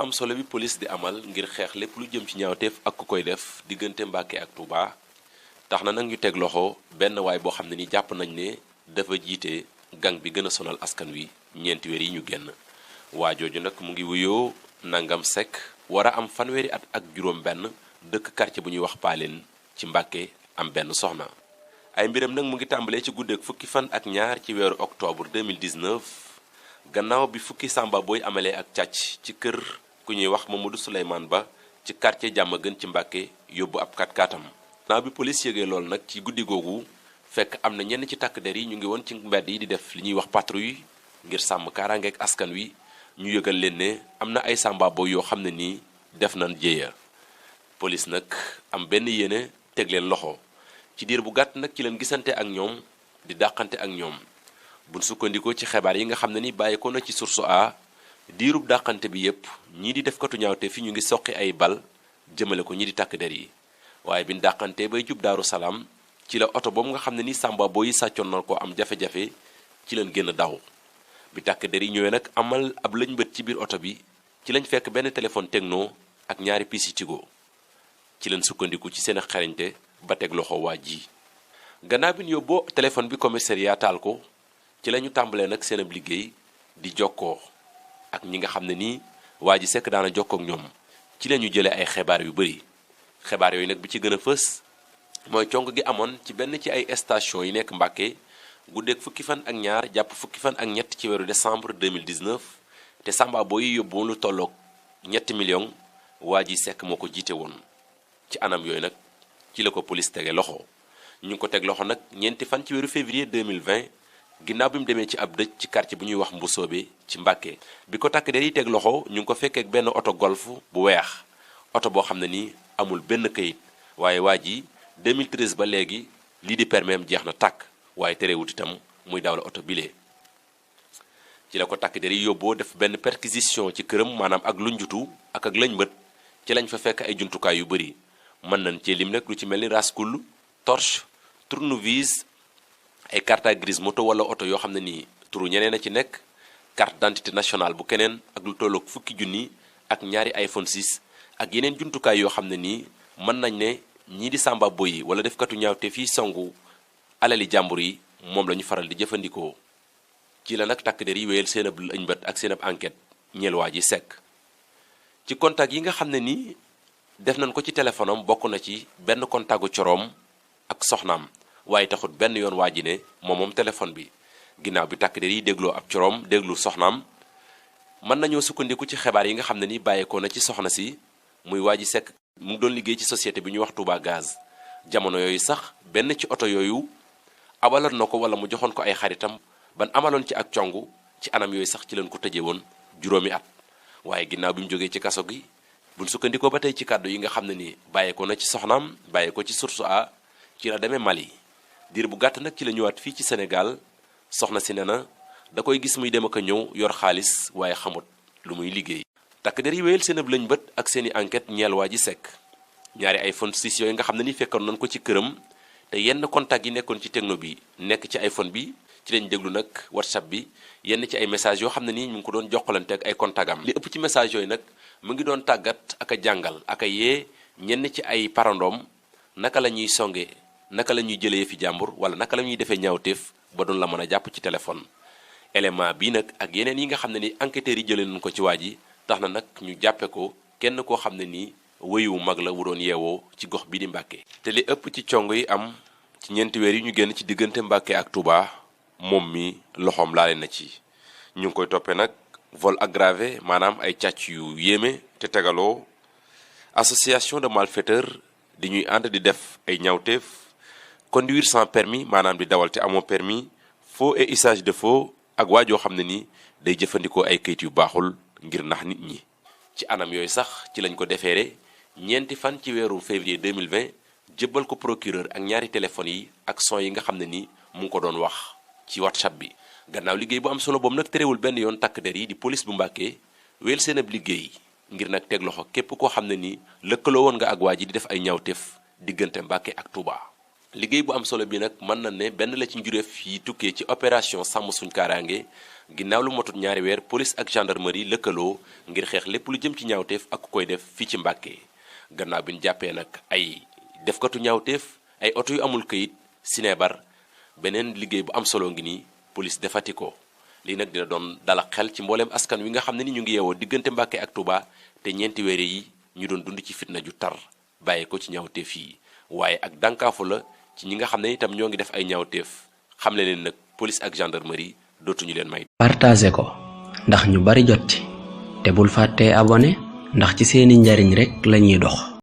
am solo bi police di amal ngir xeex lépp lu jëm ci ñaawteef ak ku koy def diggante Mbàkke ak Touba tax na nag ñu teg loxo benn waay boo xam ne ni jàpp nañ ne dafa jiite gang bi gën a sonal askan wi ñeenti weer yi ñu génn waa jooju nag mu ngi wuyoo Nangam Seck war a am fanweeri at ak juróom benn dëkk quartier bu ñuy wax Paaleen ci Mbàkke am benn soxna ay mbiram nag mu ngi tàmbalee ci guddeeg fukki fan ak ñaar ci weeru octobre 2019 gannaaw bi fukki samba booy amalee ak càcc ci kër ku ñuy wax Mamadou Souleymane Ba ci quartier jàmm gën ci Mbàkke yóbbu ab kat-katam gannaaw bi police yëgee loolu nag ci guddi googu fekk am na ñenn ci takk der yi ñu ngi woon ci mbedd yi di def li ñuy wax patrouille ngir sàmm kaaraangeek askan wi ñu yëgal leen ne am na ay samba booy yoo xam ne nii def nañ jéeya police nag am benn yéene teg leen loxo ci diir bu gàtt nag ci leen gisante ak ñoom di dàqante ak ñoom buñ sukkandikoo ci xibaar yi nga xam ne ni bàyyeekoo na ci source a diirub dàqante bi yépp ñii di def katu ñaawte fi ñu ngi soqi ay bal jëmale ko ñi di takk der yi waaye biñ dàqante bay jub Daaru Salaam ci la oto boobu nga xam ne ni samba booy yi sàccoon na ko am jafe-jafe ci leen génn daw bi takk der yi ñëwee nag amal ab lañ bët ci biir oto bi ci lañ fekk benn téléphone Tecno ak ñaari piis yi Tigo ci leen sukkandiku ci seen xarañte ba teg loxo waa ji gannaaw bi ñu yóbboo téléphone bi commissariat taal ko ci la ñu tàmbalee nag seen ab liggéey di jokkoo ak ñi nga xam ne nii waa ji Seck daana jokkoo ak ñoom ci la ñu jëlee ay xibaar yu bari xibaar yooyu nag bi ci gën a fës mooy cong gi amoon ci benn ci ay station yi nekk Mbàkke guddeeg fukki fan ak ñaar jàpp fukki fan ak ñett ci weeru décembre 2019 te samba boo yi yóbbu woon lu tolloog ñetti millions waa ji Seck moo ko jiite woon ci anam yooyu nag ci la ko police tege loxo ñu ngi ko teg loxo nag ñeenti fan ci weeru février 2020 ginnaaw bi mu demee ci ab dëj ci quartier bu ñuy wax Mbusoobe ci Mbàkke bi ko takk der yi teg loxo ñu ngi ko fekkee ak benn oto golf bu weex oto boo xam ne nii amul benn kayit waaye waa ji 2013 ba léegi lii di permis am jeex na tàkk waaye terewut itam muy dawal oto bile ci la ko takk der yi yóbboo def benn perquisition ci këram maanaam ak lunjutu ak lañ bët ci lañ fa fekk ay jumtukaay yu bari mën nañ cee lim nag lu ci mel ni raskul torche tournevis ay carte grise moto wala oto yoo xam ne nii turu ñeneen a ci nekk carte d'identité nationale bu keneen ak lu tolloog fukki junni ak ñaari iPhone 6 ak yeneen jumtukaay yoo xam ne nii mën nañ ne ñii di samba boy yi wala defkatu ñaawte fii songu alali jàmbur yi moom la ñu faral di jëfandikoo ci la nag takk der yi wéyal seen ab ëñbët ak seen ab enquête ñeel waa ji Seck ci contact yi nga xam ne nii def nañ ko ci téléphone am bokk na ci benn contactu coroom ak soxnaam waaye taxut benn yoon waa ji ne moom téléphone bi ginnaaw bi takk der yi dégloo ab coroom déglu soxnaam mën nañoo sukkandiku ci xibaar yi nga xam ne ni bàyyeekoo na ci soxna si muy waa ji Seck mu ngi doon liggéey ci société bi ñuy wax Touba Gaz jamono yooyu sax benn ci oto yooyu abaloon na ko wala mu joxoon ko ay xaritam ban amaloon ci ak congu ci anam yooyu sax ci leen ko tëjee woon juróomi at waaye ginnaaw bi mu jógee ci kaso gi buñ sukkandikoo ba tey ci kàddu yi nga xam ne ni bàyyeekoo na ci soxnaam bàyyeekoo ci source a ci la demee Mali diir bu gàtt nag ci la ñëwaat fii ci Sénégal soxna si ne na da koy gis muy dem ak a ñëw yor xaalis waaye xamut lu muy liggéey. takk der yi wéyal seen ab lañ bët ak seeni enquête ñeel waa ji Seck ñaari iPhone 6 yooyu nga xam ne ni fekkoon nañ ko ci këram te yenn contact yi nekkoon ci Tecno bi nekk ci iPhone bi ci lañ déglu nag WhatsApp bi yenn ci ay messages yoo xam ne nii ñu ngi ko doon jokkalante ak ay contact am li ëpp ci message yooyu nag mu ngi doon tàggat ak a jàngal ak a yee ñenn ci ay parandoom naka la ñuy songe naka la ñuy jëlee fi jàmbur wala naka la ñuy defee ñaawteef ba doon la mën a jàpp ci téléphone élément bii nag ak yeneen yi nga xam ne ni enquêteurs yi jëlee nañ ko ci waa ji tax na nag ñu jàppe ko kenn koo xam ne nii wéyu mag la wu doon yeewoo ci gox bi di Mbàkke te li ëpp ci cong yi am ci ñeenti weer yi ñu génn ci diggante Mbàkke ak Touba moom mi loxoom laale na ci ñu ngi koy toppee nag vol aggravé maanaam ay càcc yu yéeme te tegaloo association de malfaiteurs di ñuy ànd di def ay ñaawteef conduire sans permis maanaam di dawal te amoo permis faux et usage de faux ak waajoo xam ne ni day jëfandikoo ay kayit yu baaxul ngir nax nit ñi ci anam yooyu sax ci lañ ko defeere ñeenti fan ci weeru février 2020 jébbal ko procureur ak ñaari téléphones yi ak son yi nga xam ne ni mu ngi ko doon wax ci WhatsApp bi gannaaw liggéey bu am solo boobu nag terewul benn yoon takk der yi di police bu Mbàkke wéyal seen ab liggéey ngir nag teg loxo képp koo xam ne ni lëkkaloo woon nga ak waa ji di def ay ñaawteef diggante Mbàkke ak Touba. liggéey bu am solo bi nag mën na ne benn la ci njuréef yi tukkee ci opération sàmm suñ kaaraange ginnaaw lu motut ñaari weer police ak gendarmerie lëkkaloo ngir xeex lépp lu jëm ci ñaawteef ak ku koy def fii ci Mbàkke gannaaw bi ñu jàppee nag ay defkatu ñaawteef ay oto yu amul këyit sineebar beneen liggéey bu am solo ngi nii police defati ko lii nag dina doon dala xel ci mbooleem askan wi nga xam ne ni ñu ngi yeewoo diggante Mbàkke ak Touba te ñeenti weer yi ñu doon dund ci fitna ju tar bàyyi ko ci ñaawteef yi waaye ak dànkaafu la ci ñi nga xam ne itam ñoo ngi def ay ñaawteef xam le leen nag police ak gendarmerie dootuñu leen may. partagé ko ndax ñu bari jot ci te bul fàttee abonné ndax ci seeni njariñ rekk lañuy dox.